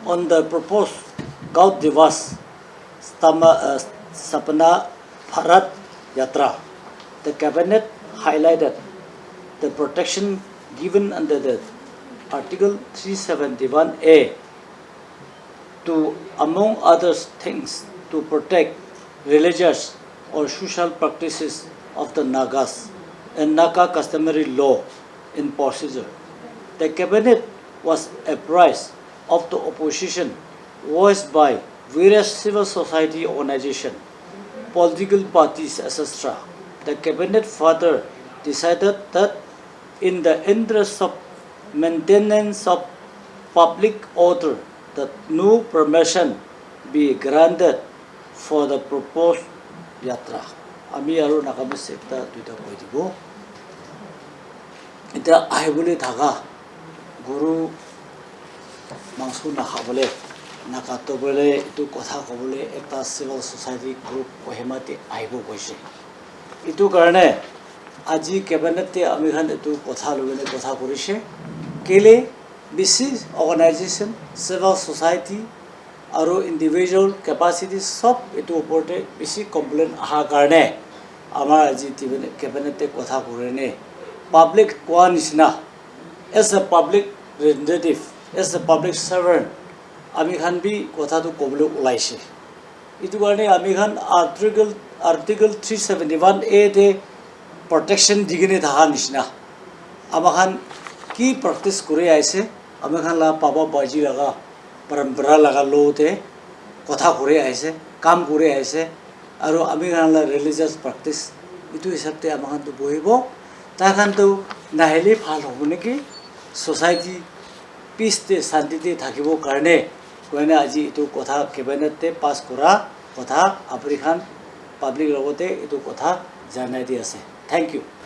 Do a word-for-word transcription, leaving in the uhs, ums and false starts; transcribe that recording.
On the proposed Gaur Divas Stama- uh, Sapna Bharat Yatra, the cabinet highlighted the protection given under the Article three seventy-one A to, among other things, to protect religious or social practices of the Nagas and Naga customary law and procedure. The cabinet was apprised of the opposition voiced by various civil society organizations, political parties, et cetera. The cabinet further decided that in the interest of maintenance of public order, that no permission be granted for the proposed yatra. Ami aru Nagamese ekta duita koi dibo. Etia ahibole thaka guru mangso nakhabole, nakatobole, etu kotha kobole ekta civil society group Kohima te ahibo koise. Etu karne aji cabinet te ami khan etu kotha loi kena kotha korise. Kele bishi organization, civil society, aru individual capacity sob etu upor te bishi complain aha karne amar aji cabinet te kotha kuri ne public koa nishina, as a public representative, as a public servant, ami khan bi kotha tu kobole ulaise. Etu karne ami khan article, article three seventy-one A te protection di kene thaka nishina ama khan ki practice kuri aise, ami khan la baba baji laga parampara laga law te kotha kuri aise, kam kuri aise, aru ami khan la religious practice etu hisab te ama khan tu bohibo. Tai khan tu nahile bhal hobo neki, society peace te shanti te thakibo karne koina aji etu kotha cabinet te pass kura kotha apni khan public logote etu kotha janai di ase. Thank you.